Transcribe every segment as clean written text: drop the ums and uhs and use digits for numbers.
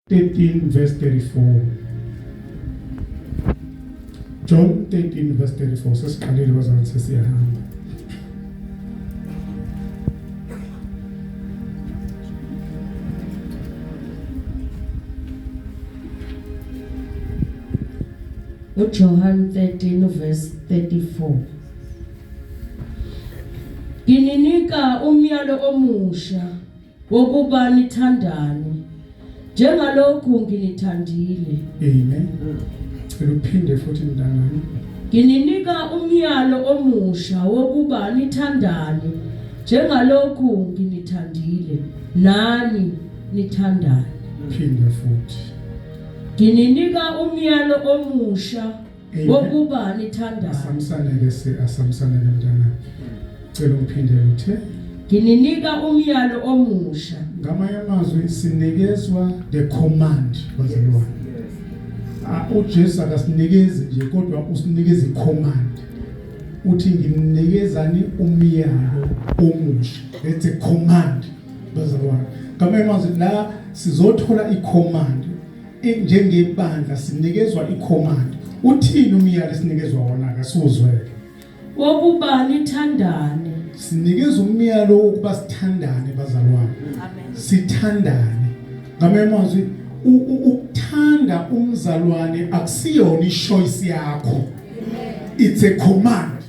13 verse 34. John 13 verse 34. Sesiqalile bazalwane, sesiyahamba. UJohn 13 verse 34. Ngininika umyalo omusha wokuba nithandane njengalokhu nginithandile. Amen. Cela uphinde futhi mntanami. Ngininika umyalo omusha wokuba nithandane njengalokhu nginithandile nani nithandane. Phinde futhi. Ngininika umyalo omusha wokuba nithandane. Asamsaneke se asamsaneke mntanami. Cela ungiphindele uthe. Ngininika umyalo omusha. Ngamanye amazwi sinikezwa the command bazalwane. Ah, uJesu akasinikezi nje kodwa usinikeza icommand. Uthi nginikezani umyalo omusha. That's a command bazalwane. Ngamanye amazwi la sizothola icommand njengebandla sinikezwa icommand. Uthini umyalo esinikezwa wona akasuzweke. Wokuba nithandane. Sinikeza umyalo wokuba sithandane bazalwane. Sithandane. Ngamanye amazwi ukuthanda umzalwane akusiyona ichoice yakho. It's a command.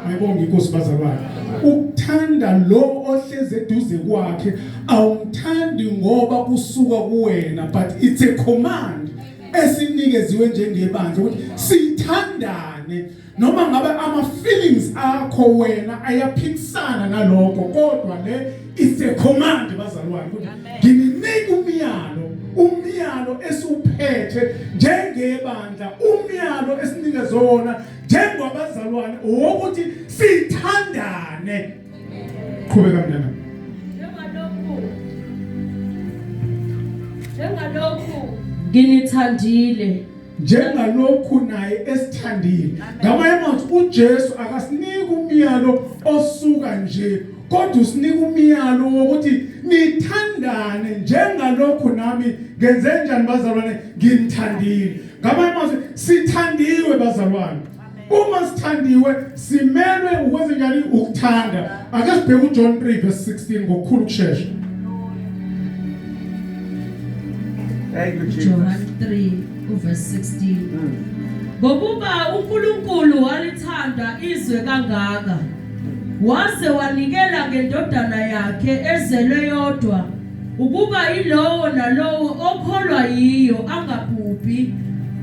Mayibonge inkosi bazalwane. Ukuthanda lo ohleze eduze kwakhe awumthandi ngoba kusuka kuwena, but it's a command esinikeziwe njengebandla ukuthi sithandane. Noma ngabe ama feelings akho wena ayaphikisana nalokho, kodwa le is a command bazalwane ukuthi ngininika umyalo, umyalo esiwuphethe njengebandla, umyalo esinikeze wona njengabazalwane wokuthi sithandane. Qhubeka mntana. Njengalokhu nginithandile, njengalokhu naye esithandile. Ngamanye amazwi uJesu akasiniki umyalo osuka nje, kodwa usinika umyalo wokuthi nithandane njengalokhu nami ngenze njani bazalwane, nginithandile. Ngamanye amazwi sithandiwe bazalwane. Uma sithandiwe simelwe ukwenze njani? Ukuthanda. Ake sibheke uJohn 3 verse 16 ngokukhulu ukushesha. Thank you, Jesus. John 3 uverse 16. Ngokuba uNkulunkulu walithanda izwe kangaka waze wanikela ngendodana yakhe ezelwe yodwa ukuba ilowo nalowo okholwa yiyo angabhubhi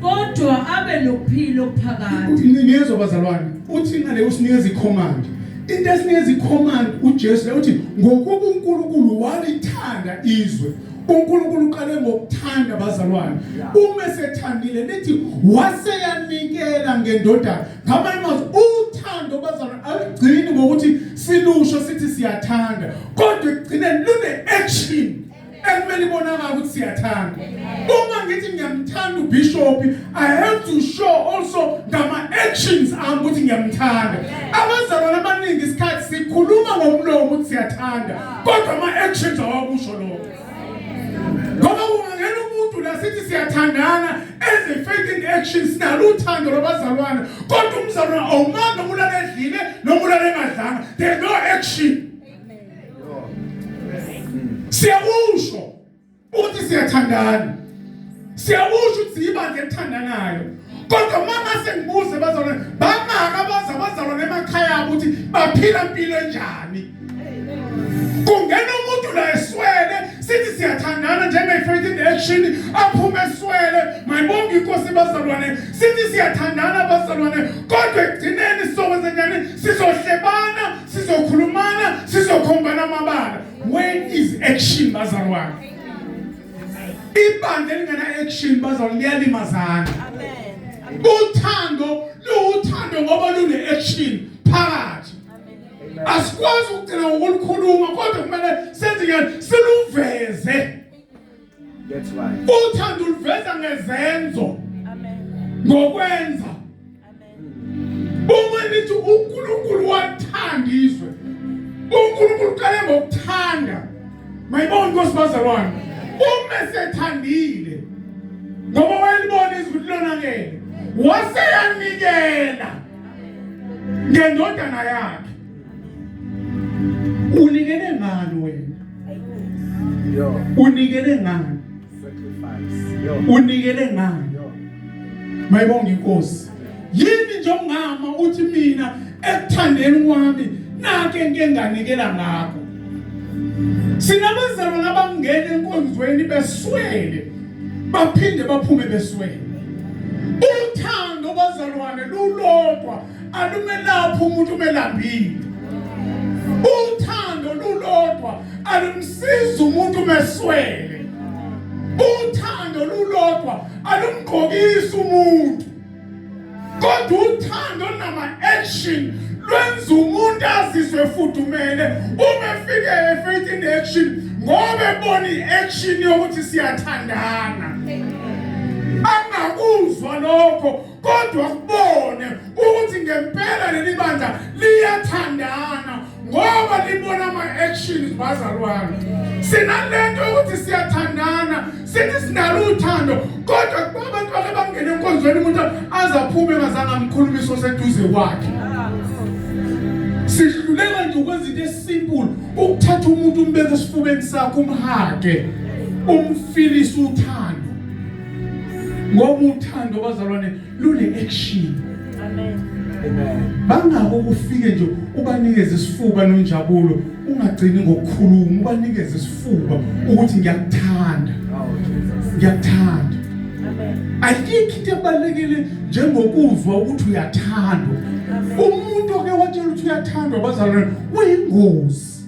kodwa abe nokuphila okuphakade. Niyezwa bazalwane, uthi ngale usinikeza icommand. Into esinikeza icommand uJesu uthi ngokuba uNkulunkulu walithanda izwe. uNkulunkulu uqale ngokuthanda bazalwane. Uma esethandile lithi waseyanikela ngendodana. Ngamanye amazwi uthando bazalwane alugcini ngokuthi silusho sithi siyathanda, kodwa ekugcineni lune action ekumele ibonakale ukuthi siyathanda. Uma ngithi ngiyamthanda uBishop, I have to show also ngama actions ami ukuthi ngiyamthanda. Abazalwane abaningi isikhathi sikhuluma ngomlomo ukuthi siyathanda, kodwa ama actions awakusho lokho. Ngoba kungangena umuntu la sithi siyathandana as a faith in action, sinalo uthando lwabazalwane, kodwa umzalwane awumanga noma ulala edlile noma ulala engadlanga, there's no action. Siyakusho ukuthi siyathandana, siyakusho ukuthi siyibandla elithandanayo, kodwa uma ngase ngibuze bazalwane, bangaka abazalwane emakhaya abo ukuthi baphila impilo enjani? Kungena umuntu la eswele, sithi siyathandana njenge-faith in action, aphume eswele. Mayibonge inkosi bazalwane, sithi siyathandana bazalwane, kodwa ekugcineni sizokwenza njani? Sizohlebana, sizokhulumana, sizokhombana amabala. When is action bazalwane? Ibandla elingena action bazalwane liyalimazana. Amen. Uthando luwuthando ngoba lune action phakathi. Asikwazi ukugcina ngokulikhuluma, kodwa kumele senze njani? Siluveze. That's right. Uthando uluveza ngezenzo. Amen. Ngokwenza. Amen. Uma nithi uNkulunkulu wathanda izwe, uNkulunkulu uqale ngokuthanda. Mayibonge inkosi bazalwane. Uma esethandile ngoba wayelibona izwi ukuthi lonakele, waseyanikela ngendodana yakhe. Unikele ngani wena? Yo. Unikele ngani? Sacrifice. Yo. Unikele ngani? Yo. Mayibonga inkosi. Yini nje ongama uthi mina ekuthandeni kwami nake ngike nganikela ngakho. Sinabazalwane abangena enkonzweni beswele baphinde baphume beswele. Uthando bazalwane lulodwa alumelaphi umuntu umelambile. Uthando lulodwa alumsiza umuntu meswele. Uthando lulodwa alumgqokisi umuntu. Kodwa uthando nama action lwenza umuntu azizwe efudumele uma efike efaith in action ngoba ebona i-action yokuthi siyathandana. Angakuzwa lokho kodwa kubone ukuthi ngempela leli bandla liyathandana ngoba libona ama-actions bazalwane. Sinalento yokuthi siyathandana, sithi sinalo uthando, kodwa abantu bake bangene enkonzweni umuntu aze aphume engazange amkhulumise oseduze kwakhe. Sihluleka nje ukwenza into esimple, ukuthatha umuntu umbeke esifubeni sakho umhage, umfilise uthando. Ngoba uthando bazalwane lune action. Amen. Amen. Bangako ukufike nje ubanikeze isifuba nonjabulo, ungagcini ngokukhuluma, ubanikeze isifuba ukuthi ngiyakuthanda. Oh Jesus. Ngiyakuthanda. Amen. Ayikho into ebalekile njengokuzwa ukuthi uyathandwa. Umuntu oke watshela ukuthi uyathandwa bazalwane uyingozi.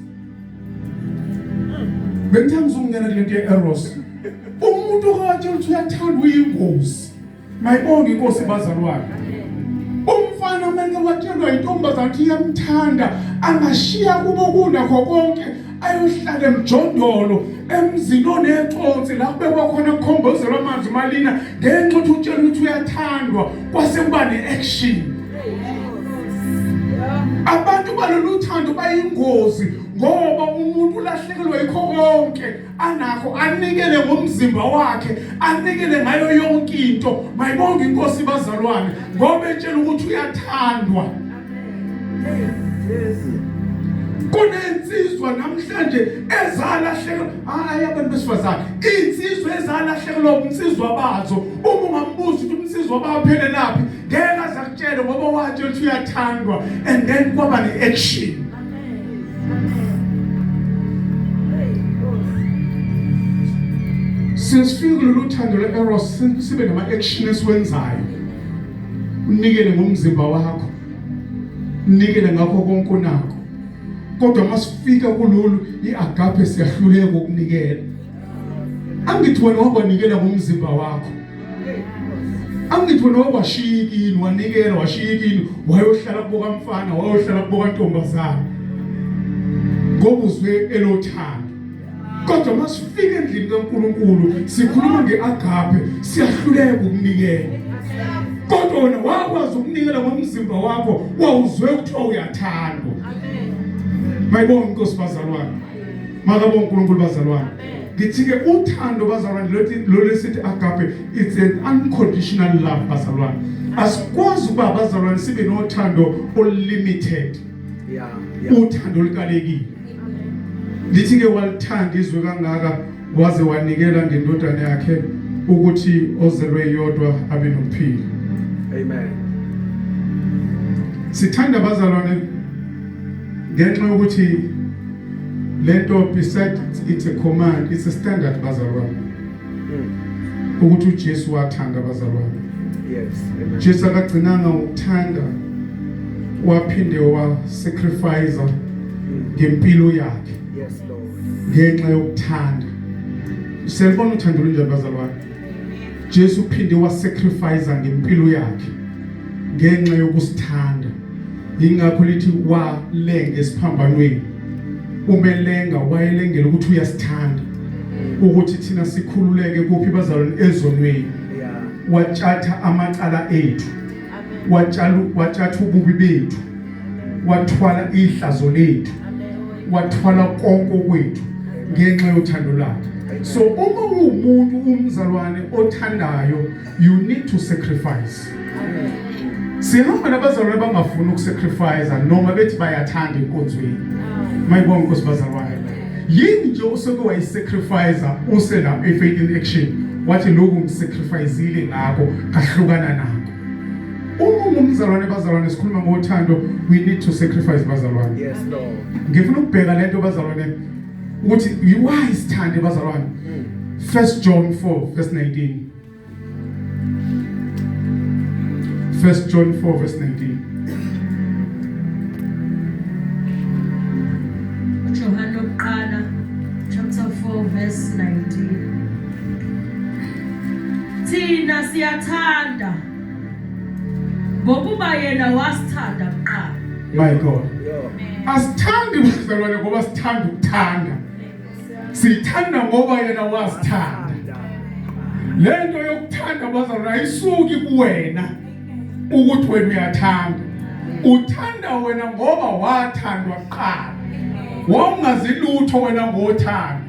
Bengithanda ukungena kule nto ye-eros. Umuntu oke watshela ukuthi uyathandwa uyingozi. Mayibonge inkosi bazalwane. Umfana meke watshelwa intombazane ukuthi iyamthanda angashiya kubo kunakho konke ayohlala emjondolo emzini oneconsi la kubekwa khona kukhombozelwa amanzi malina ngenxa ukuthi utshela ukuthi uyathandwa kwase kuba ne-action. Abantu balolu thando bayingozi ngoba umuntu ulahlekelwa yikho konke anakho, anikele ngomzimba wakhe, anikele ngayo yonke into. Mayibonge inkosi bazalwane ngoba etshela ukuthi uyathandwa. Kunensizwa namhlanje ezalahlekelwa, hayi abantu besifazane, insizwa ezalahlekelwa ubunsizwa bazo. Uma ungambuza ukuthi ubunsizwa baphelelaphi, ngeke aze akutshele ngoba watshela ukuthi uyathandwa and then kwaba ne-action. Sesifike kulolu thando lwe-eros, sibe nama-action esiwenzayo. Unikele ngomzimba wakho, unikele ngakho konke onakho, kodwa masifika kulolu i-agape siyahluleka ukunikela. Angithi wena wakwanikela ngomzimba wakho, angithi wena wakwashiya kini, wanikela washiya kini, wayohlala kubo kamfana, wayohlala kubo kantombazana ngoba uzwe elothando. Kodwa masifika endlini kaNkuluNkulu sikhuluma ngeagape, siyahluleka ukunikela. Kodwa wena wakwazi ukunikela ngomzimba wakho, wawuzwe kuthiwa uyathandwa. Mayibonge inkosi bazalwane. Makabonge uNkulunkulu bazalwane. Ngithi ke uthando bazalwane lolu sithi agape, it's an unconditional love bazalwane. Asikwazi ukuba bazalwane sibe nothando olimited. Uthando olukalekile. Lithi ke walithanda izwe kangaka waze wanikela ngendodana yakhe ukuthi ozelwe yodwa abe nokuphila. Amen. Sithanda bazalwane ngenxa yokuthi lento beside it's a command, it's a standard bazalwane. Ukuthi uJesu wathanda bazalwane. Yes. Amen. Jesu akagcinanga ngokuthanda, waphinde wa sacrifice ngempilo yakhe. Yes Lord. Ngenxa yokuthanda. Selibona uthando lunjani bazalwane? Jesu uphinde wa sacrifice ngempilo yakhe ngenxa yokusithanda. Ingakho lithi walenga esiphambanweni. Umelenga wayelengela ukuthi uyasithanda, ukuthi thina sikhululeke kuphi bazalwane ezonweni. Watshatha amacala ethu, watshatha ububi bethu, wathwala ihlazo lethu, wathwala konke kwethu. Ngenxa yothando lwakhe. So uma uwumuntu, umzalwane othandayo, you need to sacrifice. Sihamba nabazalwane bangafuni ukusacrifice noma bethi bayathanda enkonzweni. Mayibonga Nkosi, bazalwane. Yini nje osuke wayisacrifice usela eFaith in Action, wathi lokhu ngisacrificeile ngakho, ngahlukana nakho? Uma ungumzalwane, bazalwane, sikhuluma ngothando, we need to sacrifice, bazalwane. Yes, Lord. Ngifuna ukubheka lento, bazalwane, ukuthi why sithande, bazalwane. First John 4 verse 19. First John 4 verse 19. uJohane oqala chapter 4 verse 19. Thina siyathanda ngokuba yena wasithanda kuqala. My God. Yo. Asithandi, bazalwane, ngoba sithanda ukuthanda. Sithanda ngoba yena wasithanda. Lento yokuthanda, bazalwane, ayisuki kuwena ukuthi wena uyathanda. Uthanda wena ngoba wathandwa kuqala. Wawungazi lutho wena ngothando,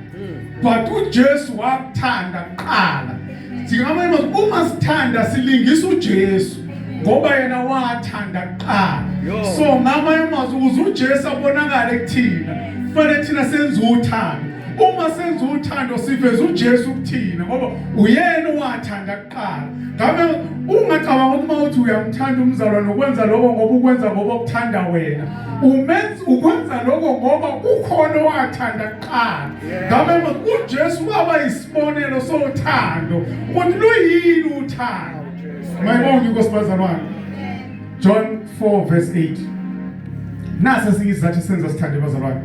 but uJesu wakuthanda kuqala. Singamanye amazwi, uma sithanda silingisa uJesu ngoba yena wathanda kuqala. Yo. So ngamanye amazwi, ukuze uJesu abonakale kuthina, kufanele thina senze uthando. Uma senza uthando siveza uJesu kuthina ngoba uyena owathanda kuqala. Ngabe ungacabanga ukuthi uma uthi uyamthanda umzalwane ukwenza lokho ngoba ukwenza ngoba ukuthanda wena, umenza ukwenza lokho ngoba ukhona owathanda kuqala. Ngabe uJesu waba isibonelo sothando, ukuthi luyini uthando. Mayibonge Inkosi, bazalwane. John 4 verse 8. Nasi esinye isizathu senza sithande, bazalwane.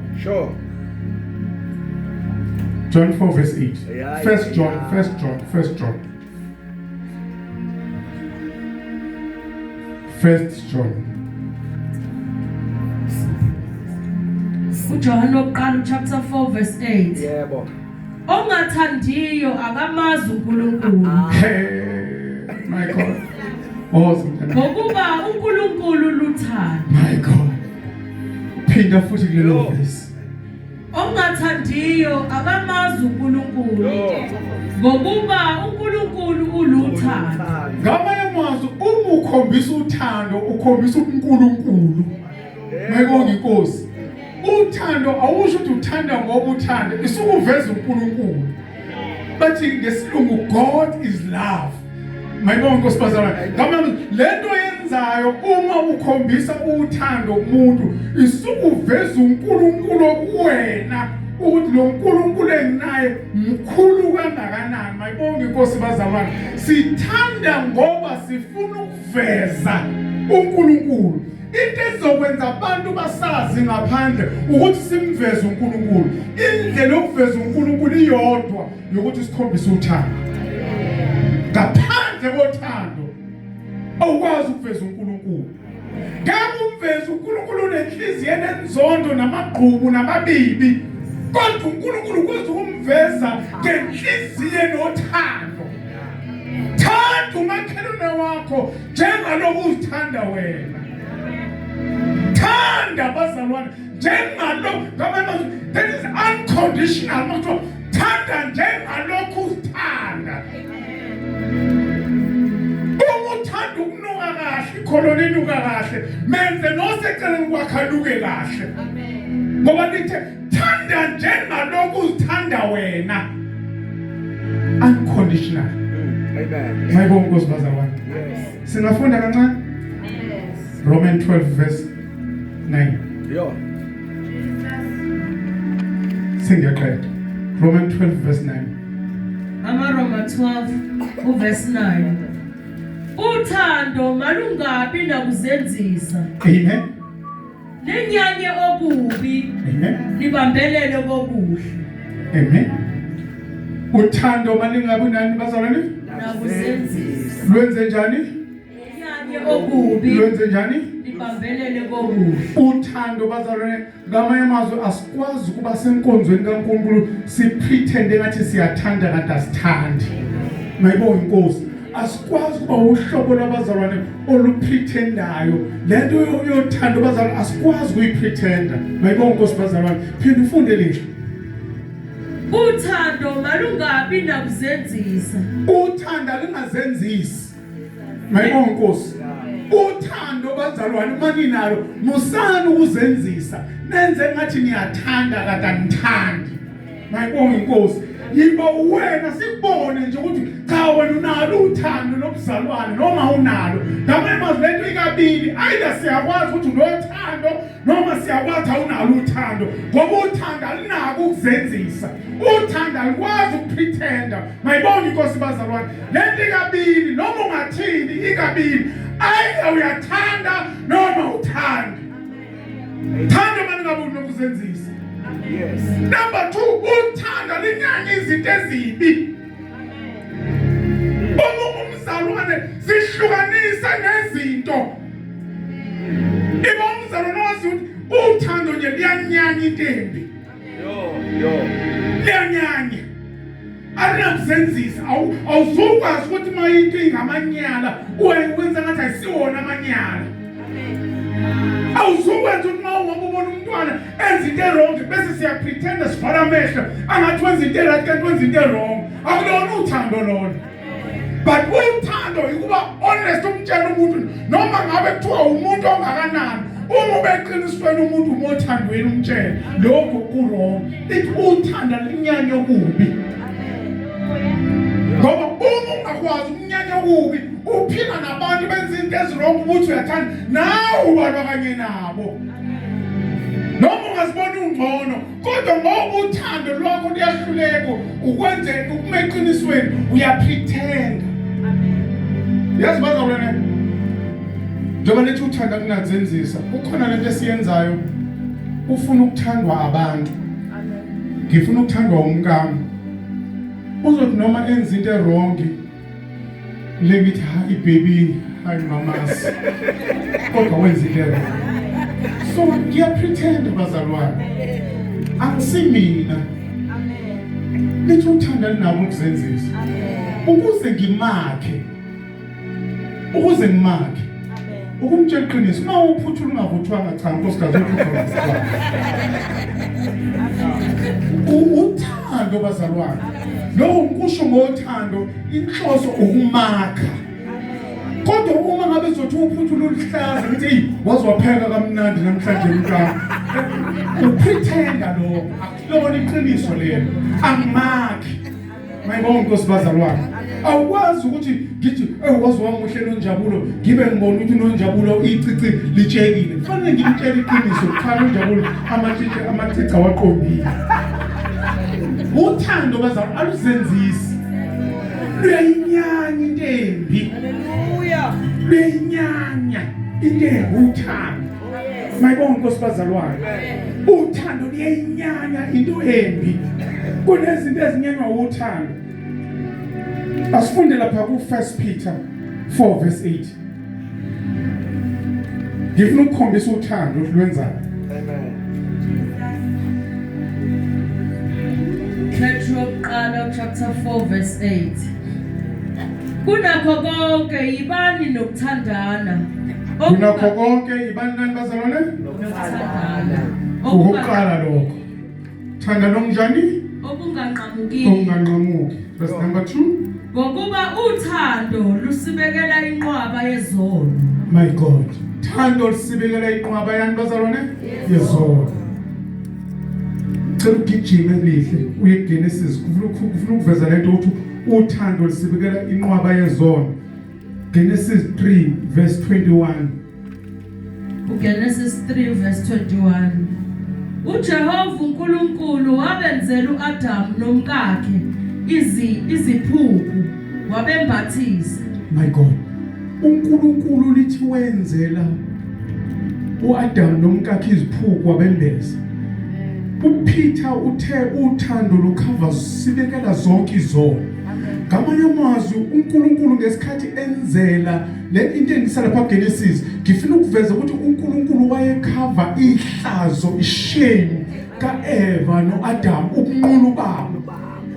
John 4 verse 8. First John, First John, First John. First John. uJohane oqala chapter 4 verse 8. Yebo. Ongathandiyo akamazi uNkulunkulu. Hey, my God. Oh, mntana. Ngokuba uNkulunkulu luthando. My God. Phinda futhi kulelo Yo. verse. Ongathandiyo akamazi uNkulunkulu. Yo. Ngokuba uNkulunkulu uluthando. Ngamanye amazwi, uma ukhombisa uthando ukhombisa uNkulunkulu. Mayibonge Inkosi. Uthando awusho ukuthi uthanda ngoba uthanda, isukuveza uNkulunkulu. Bathi ngesilungu God is love. Mayibonge Inkosi, bazalwane. Ngamanye lento yenzayo uma ukhombisa uthando kumuntu isukuveza uNkulunkulu kuwena, ukuthi lo nkulunkulu enginaye mkhulu kangakanani. Mayibonge Inkosi, bazalwane. Sithanda ngoba sifuna ukuveza uNkulunkulu. Into ezokwenza abantu basazi ngaphandle ukuthi simveze uNkulunkulu. Indlela yokuveza uNkulunkulu iyodwa, yokuthi sikhombise uthando. Ngaphandle kothando awukwazi ukuveza uNkulunkulu. Ngeke umveze uNkulunkulu unenhliziyo enenzondo namagqubu namabibi, kodwa uNkulunkulu ukwazi ukumveza ngenhliziyo enothando. Thanda umakhelwane wakho njengaloku uzithanda wena. Thanda, abazalwane, njengalokhu. Ngamanye amazwi, that is unconditional. Makuthiwa thanda njengalokhu uzithanda, uma uthanda ukunuka kahle, ikholoni inuka kahle, menze noseceleni kwakhe anuke kahle, ngoba lithe thanda njengalokhu uzithanda wena, unconditional. Amen. Mayibonge Nkosi, bazalwane. Yes. Singafunda kancane Roman 12 verse 9. Yo. Sengiyaqeda. Roman 12 verse 9. AmaRoma 12 uverse 9. Uthando malungabi nakuzenzisa. Amen. Ninyanye okubi, Amen. nibambelele kokuhle. Amen. Uthando malingabi nani, bazalwane? Nakuzenzisa. Lwenze njani? Ninyanye okubi, Lwenze njani? nibambelele kokuhle. Uthando, bazalwane, ngamanye amazwi asikwazi ukuba senkonzweni kaNkulunkulu sipretende ngathi siyathanda kanti asithandi. Mayibonge Inkosi. Asikwazi ukuba uhlobo lwabazalwane olupretendayo. Lento yothando, bazalwane, asikwazi ukuyipretenda. Mayibonge Inkosi, bazalwane. Phinda ufunde lihle. Uthando malungabi nakuzenzisa. Uthando lingazenzisi. Mayibonga Nkosi. Uthando bazalwane uma ninalo musani ukuzenzisa. Nenze ngathi niyathanda kade anithandi. Mayibonga inkosi. Yiba wena sikubone nje ukuthi cha wena unalo uthando lobuzalwane noma unalo. Ngamanye amazwi lento ikabili. Either siyakwazi ukuthi unothando noma siyakwazi awunalo uthando ngoba uthando alinako ukuzenzisa. Uthando alikwazi ukupretenda. Mayibonga inkosi bazalwane. Lento ikabili noma ungathini ikabili. Either uyathanda noma uthandi. Thanda mani ngabe unokuzenzisa. Yes. Number 2 uthanda linyanya izinto ezibi. Uma umzalwane zihlukanisa nezinto. Iba umzalwane wazi ukuthi uthando nje liyanyanya into embi. Yo, yo. Liyanyanya. Alinakuzenzisa awuzukwazi ukuthi uma into ingamanyala wenza ngathi ayisiwona amanyala. Awuzukwenza ukuthi uma ungoba ubona umntwana enza into erong bese siyapretenda sivala amehlo angathi wenza into eright kanti wenza into erong. Akulona uthando lona. But uthando ikuba honest umtshela umuntu noma ngabe kuthiwa umuntu ongakanani uma ubeqinisweni umuntu umothandweni umtshele lokho ku-wrong. Ithi uthanda linyanya okubi. Ngoba uma ungakwazi ukunyanya okubi uphila nabantu benza into ezirong ukuthi uyathanda nawe ubalwa kanye nabo. Noma ungazibona ungcono kodwa ngoba uthando lwakho luyahluleka ukwenze ukuma eqinisweni uyapretend. Yazi bazalwane njengoba lethi uthanda kunazenzisa kukhona lento esiyenzayo ufuna ukuthandwa abantu. Ngifuna ukuthandwa umkami. Uzothi noma enza into erong le ngithi hi baby hi mamas kodwa wenza into erong. So ngiyapretend bazalwane. Angisimina. Lithi uthanda linabo ukuzenzisa. Ukuze ngimakhe. Ukuze ngimakhe. Ukumtshela iqiniso uma uphuthula ungavuthwanga cha nkosikazi uphutha. Uthando bazalwane. Lokho ngikusho ngothando inhloso ukumakha. Kodwa uma ngabe uzothi uphuthula uluhlaza ngithi hey waze wapheka kamnandi namhlanje mntwana. Upretenda lokho akulona iqiniso lelo. Angimakhi. Mayibonga Nkosi bazalwane. Awukwazi ukuthi ngithi eh waze wamuhle noNjabulo ngibe ngibona ukuthi noNjabulo icici litshekile. Kufanele ngimtshele iqiniso cha noNjabulo amacici amacici awaqondile. Uthando bazalwane aluzenzisi. Luyayinyanya into embi. Hallelujah. Luyayinyanya into embi uthando. Mayibonga Nkosi bazalwane. Uthando luyayinyanya into embi. Kunezinto ezinyenywa uthando. Asifunde lapha ku 1 Peter 4 verse 8. Ngifuna ukukhombisa uthando ukuthi lwenzani. Amen. Petru wokuqala chapter 4 verse 8. Kunakho konke yibani nokuthandana. Kunakho konke ibani nani bazalwane? Nokuthandana. Ukuqala lokho. Thanda nomnjani? Okunganqamuki. Okunganqamuki. Verse number 2. Ngokuba uthando lusibekela inqwaba yezono. My God. Thando lusibekela inqwaba yani bazalwane? Yezono. Cela ugijime lihle uye kuGenesis kufuna ukuveza lento ukuthi uthando lusibekela inqwaba yezono. Genesis 3 verse 21. uGenesis 3 verse 21. uJehova uNkulunkulu wabenzela uAdam nomkakhe iziphuku wabembathisa. My God. uNkulunkulu lithi wenzela uAdam nomkakhe iziphuku wabembeza. uPeter uthe uthando lukhava sibekela zonke izono. Ngamanye amazwi uNkulunkulu ngesikhathi enzela le into engisa lapha Genesis ngifuna ukuveza ukuthi uNkulunkulu wayekhava ihlazo ishame kaEva noAdam ubunqunu babo.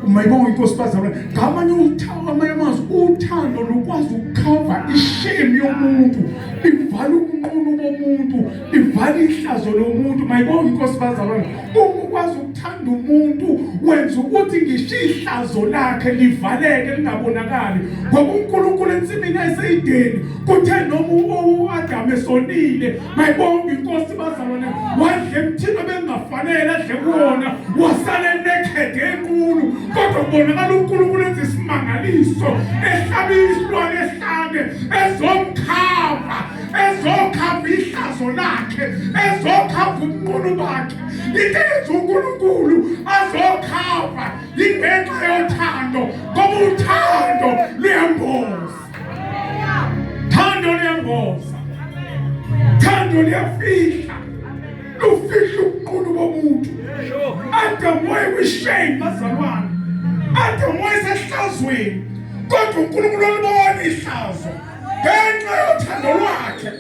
Mayibonga inkosi bazalwane. Ngamanye uthando amanye amazwi uthando lukwazi ukukhava ishame yomuntu, ivala ubunqunu bomuntu, ivala ihlazo lomuntu. Mayibonga inkosi bazalwane. Uma ukwazi ukuthanda umuntu Wenza ukuthi ngisho ihlazo lakhe livaleke lingabonakali, ngoba uNkulunkulu ensimini yaseyideni kuthe noma u-Adamu esonile, mayibonge inkosi bazalwane, wadla emthini obengafanele adle kuwona, wasala naked enkulu, kodwa kubonakala uNkulunkulu enza isimangaliso, ehlaba isilwane ehlane ezomkhava, ezokhava ihlazo lakhe, ezokhava ubunqunu bakhe. Into eyenza uNkulunkulu azokhava ingenxa yothando, ngoba uthando luyamboza, thando luyamboza, thando liyafihla, lufihla ubunqunu bomuntu. Adam wayewishame bazalwane, Adam wayesehlazweni, kodwa uNkulunkulu walibona ihlazo ngenxa yothando lwakhe,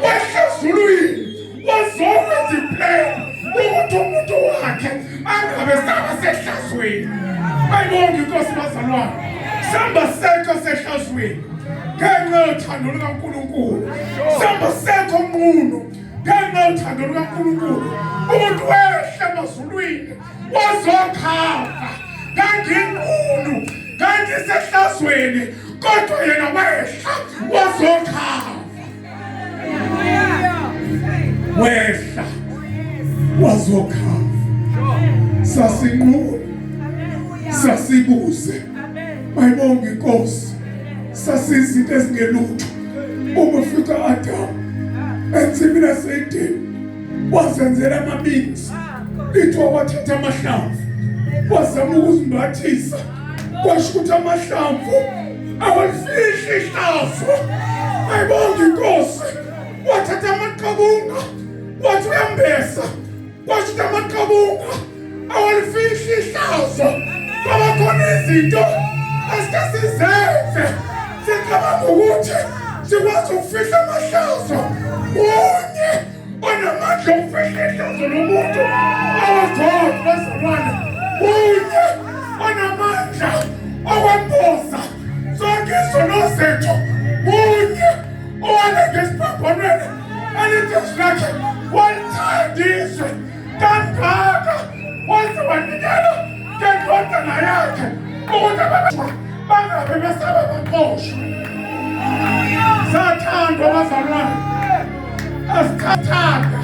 wehla ezulwini wazokwenza iplan ukuthi umuntu wakhe angabe saba sehlazweni. Bayibonge inkosi bazalwane, samba sekho sehlazweni ngenxa yothando lukaNkulunkulu, samba sekho nqunu ngenxa yothando lukaNkulunkulu. Umuntu wehla emazulwini wazokhava, nganginqunu, ngangisehlazweni, kodwa yena wehla wazokhava, wehla wazokhava. Sasinqunu, sasibuze, mayibonge inkosi, sasizinto ezingelutho. Uma ufika Adam ensimini yaseYideni wazenzela amabinzi, lithiwa wathatha amahlamvu wazama ukuzimbathisa, kwasho ukuthi amahlamvu awalifihli ihlazo. Ayibonge inkosi, wathatha amaqabunga wathi uyambesa, kwasho ukuthi amaqabunga awalifihli ihlazo. Kwaba khona izinto esike sizenze sicabanga ukuthi sikwazi ukufihla amahlazo. Kunye onamandla okufihla ihlazo lomuntu, our God bazalwane, kunye onamandla okwemboza zonke izono zethu, kunye owalenga esiphambanweni elithi izwi lakhe walithanda izwe kangaka waze wanikela ngendodana yakhe ukuthi bangabe besaba baxoshwe. Sathandwa bazalwane, asithathanda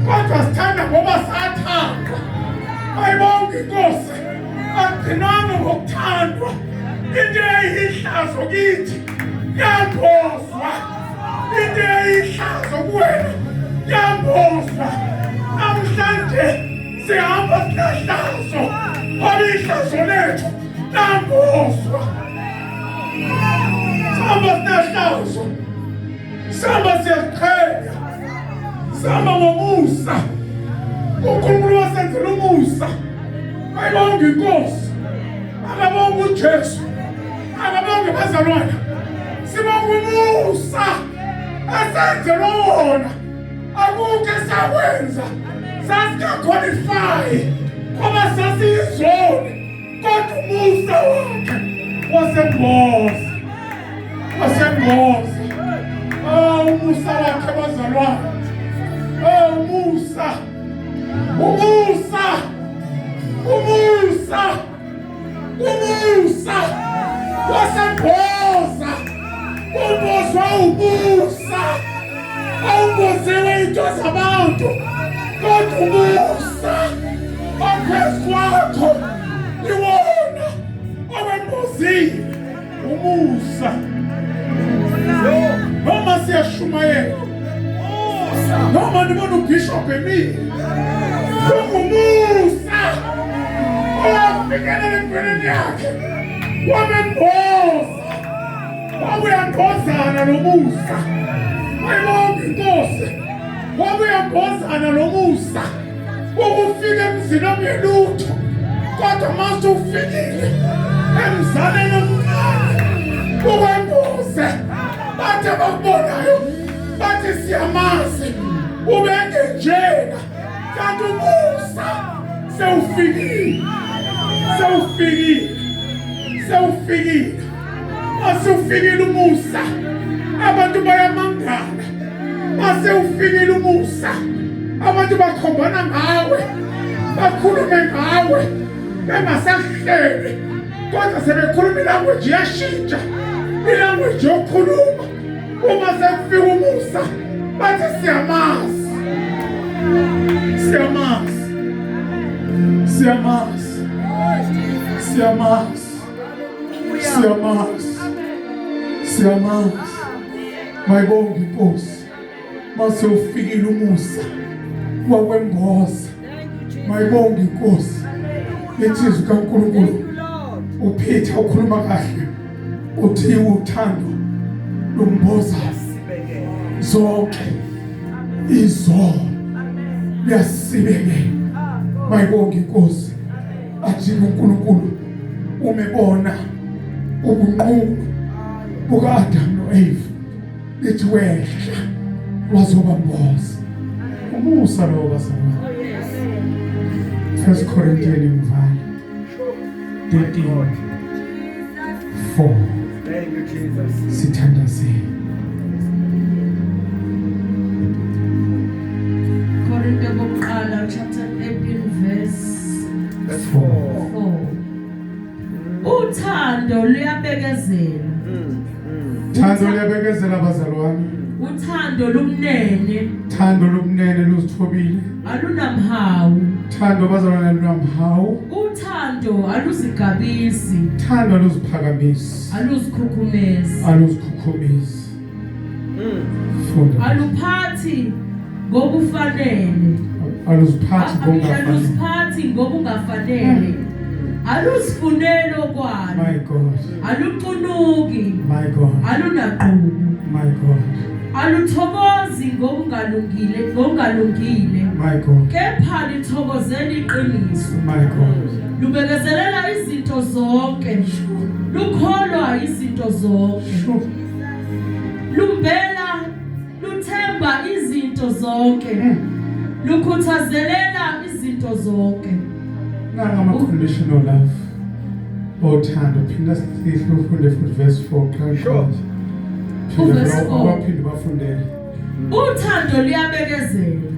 kodwa sithanda ngoba sathandwa. Ayibonke inkosi, agcinanga ngokuthandwa, into eyihlazo kithi yambozwa, into eyihlazo kuwena yambozwa. Namhlanje sihamba sinahlazo, ngoba ihlazo lethu lambozwa. Sihamba sinahlazo, sihamba siyaziqhenya, sihamba ngomusa. uNkulunkulu wasenzela umusa. Ayibonge inkosi, akabonge uJesu, akabonge bazalwane. Sibonga umusa esenzelwa wona, akukho esakwenza, sasingakhwalifayi ngoba sasiyizoni, kodwa umusa wakhe wasemboza, wasemboza. Oh, umusa wakhe bazalwane, oh umusa, umusa, umusa, umusa wasemboza. Umbozwa umusa, awumboziwe into zabantu, kodwa umusa ophezu kwakho iwona owembozile. Umusa, noma siyashumayela, noma nibona ubishop emile, kungumusa owafikela empilweni yakhe wamemboza, wabuyambozana nomusa. Ayibonge inkosi, wabuyambozana nomusa ukufika emzini ongelutho, kodwa mase ufikile emzaleni omncane ukwembuze, bathi abakubonayo bathi siyamazi ubengenjena, kanti umusa sewufikile, sewufikile, sewufikile. Mase ufikile umusa, abantu bayamangala. Mase ufikile umusa, abantu bakhombana ngawe, bakhulume ngawe. Bengasahleli kodwa sebekhuluma ilanguage iyashintsha. Ilanguage yokukhuluma uma sekufika umusa bathi siyamazi. Siyamazi. Siyamazi. Siyamazi. Siyamazi. Siyamazi. Mayibonge inkosi. Mase ufikile umusa wakwemboza. Mayibonge inkosi. Lithi izwi kaNkulunkulu uPeter ukhuluma kahle uthi uthando lumboza zonke izono liyasibekela. Mayibonge inkosi. Athi uNkulunkulu umebona ubunqunu buka-Adamu no-Eva lithi wehla wazobamboza umusa lowo bazalwane. First Corinthians ngivale 13 4. Thank you, Jesus. Sithandazeni. Korinto bokuqala chapter 13 verse Verse 4. 4. Uthando luyabekezela. Thando liyabekezela bazalwane. Uthando lumnene, Thando lobunene luzithobile. Alunamhawu. Thando bazalwane lunamhawu. Uthando aluzigabisi, Thando luziphakamisi. Aluzikhukhumezi. Aluzikhukhumezi. Funda. Aluphathi ngokufanele. Aluziphathi ngokungafanele. Aluziphathi ngokungafanele. Aluzifuneli okwalo. My God. Alucunuki. My God. Alunagqubu. My God. Aluthokozi ngokungalungile, ngokungalungile. My God. Kepha lithokozela iqiniso. My God. Lubekezelela izinto zonke. Lukholwa izinto zonke. Sure. Lumbela luthemba izinto zonke. Lukhuthazelela izinto zonke. Nanga ama conditional love. Othando phinda sihle ufunde futhi verse 4. Sure. Uverse 4. Baphinde bafundele. Uthando luyabekezela.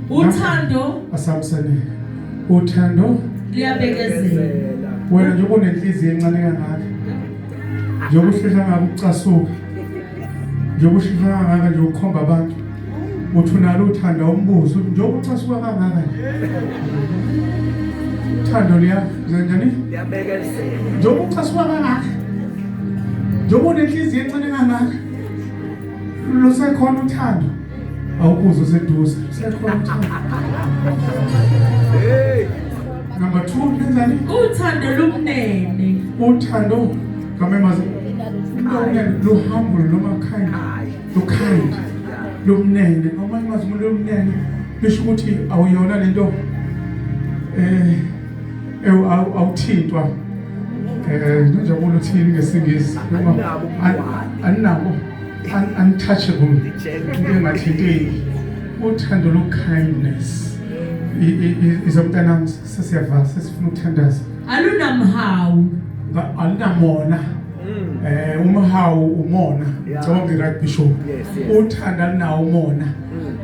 Uthando Asamsane. Uthando luyabekezela. wena njengoba unenhliziyo encane kangaka. Njengoba ushesha ngaka ukucasuka. Njengoba ushesha kangaka nje ukukhomba abantu. Uthi unalo uthando umbuzo uthi njengoba ucasuka kangaka nje. Uthando liya njani? Liyabekezela. Njengoba ucasuka kangaka. Njengoba unenhliziyo encane kangaka. Lusekhona uthando. Awukuze useduze. Lusekhona uthando. Hey. Number 2 lenzani? Uthando lumnene. Uthando ngamemazi umnene luhumble noma kind. Lukind. Lumnene. Amanye amazwi umuntu lumnene lisho ukuthi awuyona lento awuthintwa. Njengoba uthini ngesingisi noma aninabo untouchable engathinteki. Uthando lu kindness. Izomntanami sesiyava sesifuna ukuthandaza. Alunamhawu. Alunamona. Umhawu umona. Ngicabanga ngi-right bishop. Yes, yes. Uthando alinawo umona.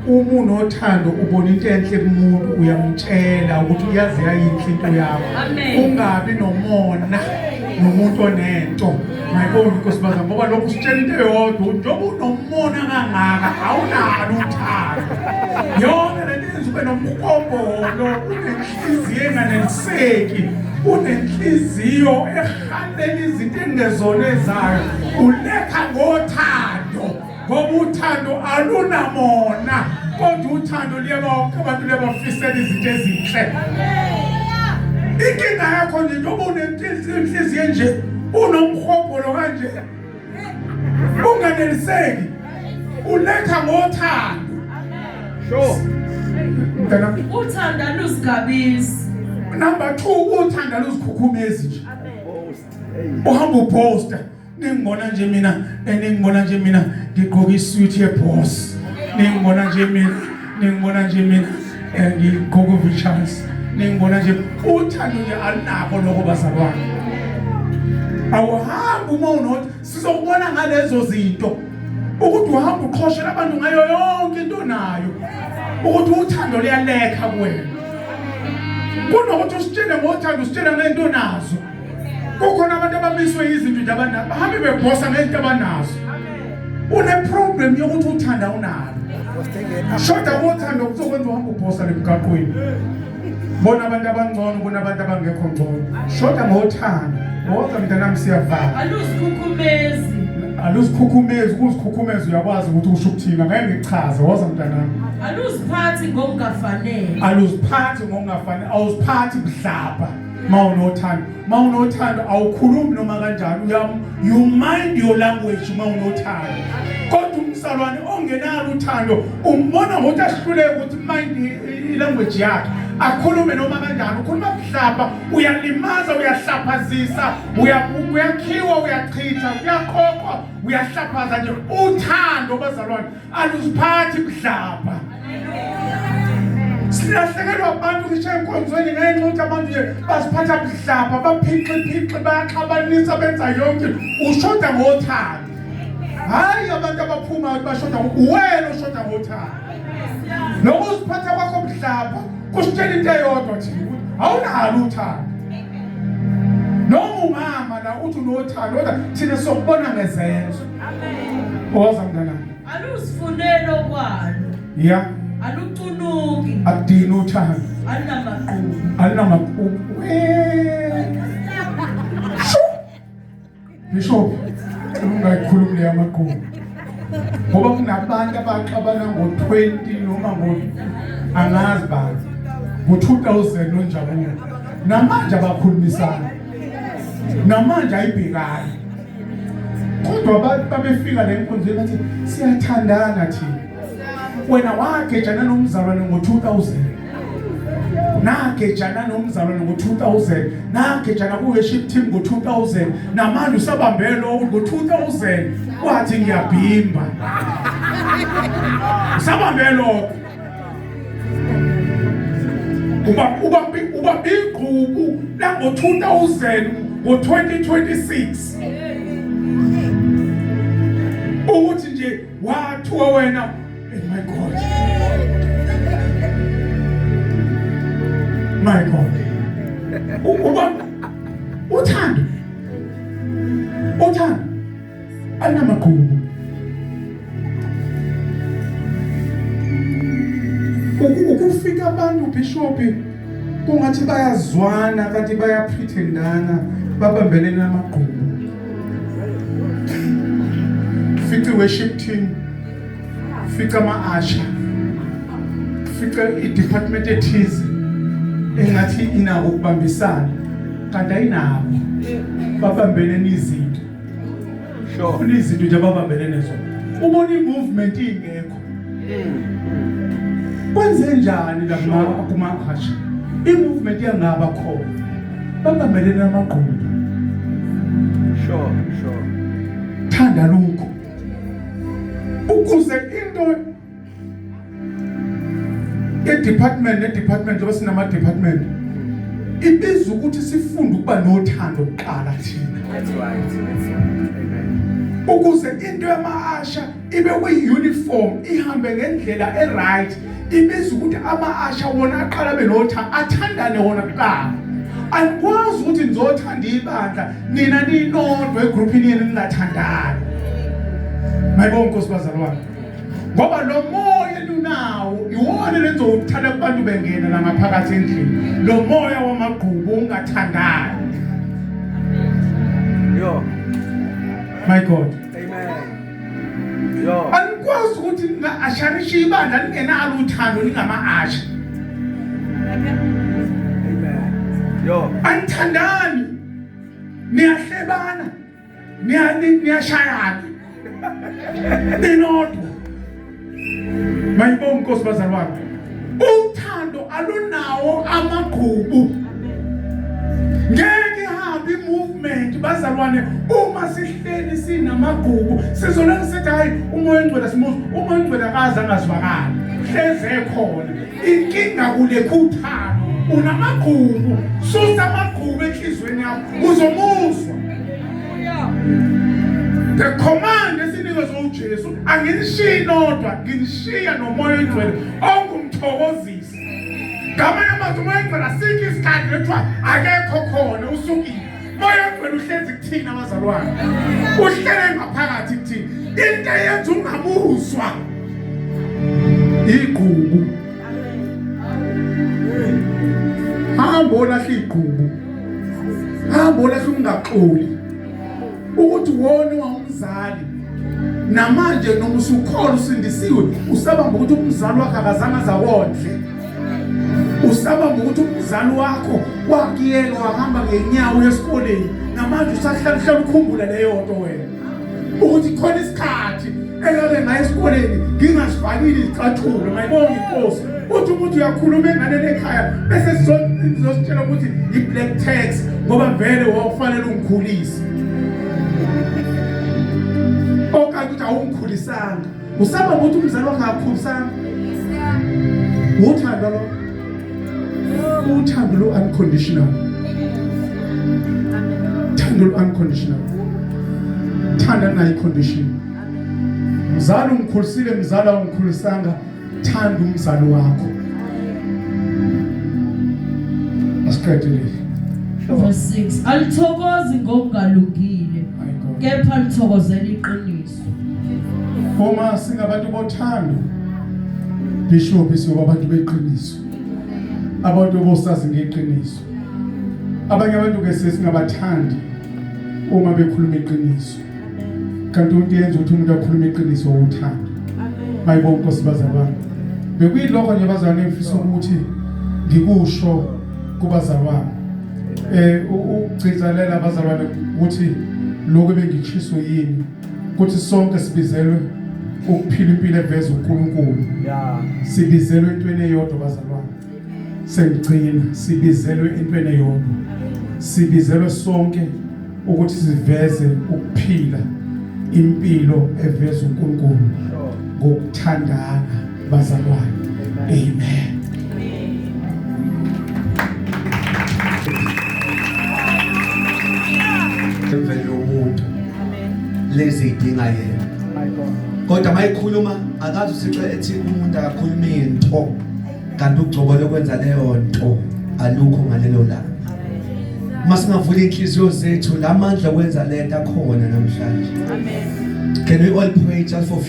Uma unothando ubona into enhle kumuntu uyamtshela ukuthi uyazi yayinhle into yakho. Amen. Ungabi nomona nomuntu onento. Mayibonge inkosi baza ngoba lokhu usitshela into eyodwa njengoba unomona kangaka awunalo uthando. Yona le nto yenza ube nomkhombolo, unenhliziyo enganeliseki, unenhliziyo ehalela izinto engezona ezayo, uletha ngothando ngoba uthando alunamona kodwa uthando liyabonke abantu liyabafisela izinto ezinhle. Inkinga yakho nje njengoba unenhliziyo nje unomhobholo kanje unganeliseki uletha ngothando. Sure. Mntana, Uthando aluzigabisi. Number 2 uthando luzikhukhumezi nje. Boast. Hey. Uhamba uposta ningibona nje mina ningibona nje mina ngigqoka isuit yeboss. Ningibona nje mina ningibona nje mina ngigqoka uVichance. Ningibona nje uthando nje alinakho lokho bazalwane. Awuhambi uma unothi sizokubona ngalezo zinto ukuthi uhamba uqhoshela abantu ngayo yonke into nayo ukuthi uthando liyalekha kuwena. Kunokuthi usitshele ngothando, usitshele ngento onazo. Kukhona abantu abamiswe izinto nje abanazo, bahambe bebhosa ngento abanazo. Une-problem yokuthi uthanda unalo. Shoda kothando kuzokwenza uhambe ubhosa lemgaqweni. Bona abantu abangcono, bona abantu abangekho ngcono. Shoda ngothando. Woza mntanami, siyavala. Aluzikhukhumezi. Aluzikhukhumezi, ukuzikhukhumeza uyakwazi ukuthi usho ukuthini, angeke ngichaze. Woza mntanami. Aluziphathi ngokungafanele. Aluziphathi ngokungafanele, awuziphathi budlabha mawunothando. Mawunothando awukhulumi noma kanjani, you mind your language mawunothando. Kodwa umzalwane ongenalo uthando umbona ngokuthi ahluleke ukuthi mind i-language yakhe, akhulume noma kanjani, ukhuluma budlabha, uyalimaza, uyahlaphazisa, uyakhiwa, uyachitha, uyaqoqwa, uyahlaphaza nje. Uthando bazalwane aluziphathi budlabha. Silahlekelwa abantu ngisho enkonzweni ngenxa yokuthi abantu nje basiphatha budlabha, baphixiphixi, bayaxabanisa, benza yonke. Ushoda ngothando. Hhayi abantu abaphumayo bashoda, wena ushoda ngothando. Nokuziphatha kwakho budlabha kusitshela into eyodwa thina ukuthi awunalo uthando. Noma ungama la uthi unothando, kodwa thina sokubona ngezenzo. Woza mntanami. Aluzifuneli okwalo. Ya. Alucunuki. Akudini uthando. Alunamagqubu. Alunamagqubu. Shu! Bishop, ungayikhulumi le yamagqubu. Ngoba kunabantu abaxabana ngo-20 noma ngo angazi bani. Ngo-2000 nonjabulo. Namanje abakhulumisana. Namanje ayibhekani. Kodwa abantu babefika le nkonzweni bathi siyathandana thina. Wena wagejana nomzalwane ngo-2000. Nagejana nomzalwane ngo-2000, nagejana ku-worship team ngo-2000, namanje usabambe lokho ngo-2000 wathi ngiyabhimba. Usabambe lokho. Ubamba igqubu lango-2000 ngo-2026. Ukuthi nje wathiwa wena, oh my God. My God. Uba uthando. Uthando alinamagqubu. Ukufika abantu bishop kungathi bayazwana kanti bayapretendana, babambelene amagqubu. Fica worship team, fica ama-usher, fica i-department ethize engathi inako ukubambisana kanti ayinako, babambelene izinto. Kunezinto nje ababambelene zona, ubona i-movement ingekho. Kwenze njani la kuma-usher i-movement yangaba khona? Babambelene amagqubu. Sure, sure. Thanda lokho ukuze into e-department ne-department, njengoba sinama-department, ibiza ukuthi sifunde ukuba nothando kuqala thina. That's right. That's right. Amen. Ukuze into yama-usher ibe kwi-uniform, ihambe ngendlela e-right, ibiza ukuthi ama-usher wona aqala benotha athandane wona kuqala. Anikwazi ukuthi nizothanda ibandla nina ninodwa egruphini yenu ningathandani. Mayibonke Nkosi bazalwane, ngoba lo moya enunawo iwona lenzowuthanda kubantu bengena la ngaphakathi endlini, lo moya wamagqubu ungathandani. Yo. My God. Amen. Yo. Anikwazi ukuthi ninga-usherishe ibandla ningenalo uthando, ningama-usher. Amen. Yo. Anithandani, niyahlebana, niyashayana ninodwa. Mayibonke Nkosi bazalwane. Uthando alunawo amagqubu. Ngeke ihambe i-movement bazalwane uma sihleli sinamagqubu. Sizolokhu sithi hayi umoya ongcwele simuzwa, umoya ongcwele akaze angazwakali, hleze ekhona. Inkinga kulekho uthando, unamagqubu. Susa amagqubu enhliziyweni yakho, uzomuzwa. The command esinikezwe uJesu, anginishiyi nodwa, nginishiya nomoya ongcwele ongumthokozisi. Ngamanye amazwi umoya oyingcwele asikho isikhathi lethiwa akekho khona usukile. Moya oyingcwele uhlezi kuthina abazalwane, uhlele ngaphakathi kuthina. Into eyenza ungamuzwa igqubu. Hamba olahla igqubu, hamba olahla ungaxoli ukuthi wona wawumzali namanje noma usukhona usindisiwe usabamba ukuthi umzali wakho akazange azawondle, usabamba ukuthi umzali wakho wakuyeka wahamba ngenyawo esikoleni, namanje usahlala uhlala ukhumbula leyo nto wena ukuthi khona isikhathi engake ngaye esikoleni ngingasifakile izicathulo. Mayibonge inkosi. Uthi umuntu uyakhuluma enganeni ekhaya bese sizositshela ukuthi i-black tax ngoba vele wawufanele ungikhulise, okanye ukuthi awungikhulisanga. Usaba ukuthi umzali wakho akakukhulisanga. Uthando lo, uthando lo unconditional, thando lo unconditional, thanda nayo condition. Mzali ungikhulisile, mzali awungikhulisanga, thanda umzali wakho. Asiqede le. Verse 6 alithokozi ngokungalungile, My God. kepha lithokozela iqiniso. Uma singabantu bothando, Bishop, siyoba abantu beqiniso, abantu bosazi ngeqiniso. Abanye abantu ke sesingabathandi uma bekhuluma iqiniso, kanti into yenza ukuthi umuntu akhulume iqiniso uthando. Mayibonke Nkosi bazalwane. Bekuyilokho nje bazalwane engifisa ukuthi ngikusho kubazalwane, ukugcizelela abazalwane ukuthi lokho bengikushiso yini, ukuthi sonke sibizelwe ukuphila impilo eveza uNkulunkulu. Sibizelwe entweni eyodwa bazalwane. Sengigcina, sibizelwe entweni eyodwa. Sibizelwe sonke ukuthi siveze ukuphila impilo eveza uNkulunkulu ngokuthandana bazalwane. Amen. Emvelo yomuntu lezi idinga yena. My God. Kodwa mayikhuluma akazi uthixo ethi umuntu akakhuluma into kanti ugcobo lokwenza leyo nto alukho ngalelo langa. Uma singavula inhliziyo zethu lamandla okwenza lento akhona namhlanje. Can we all pray just for few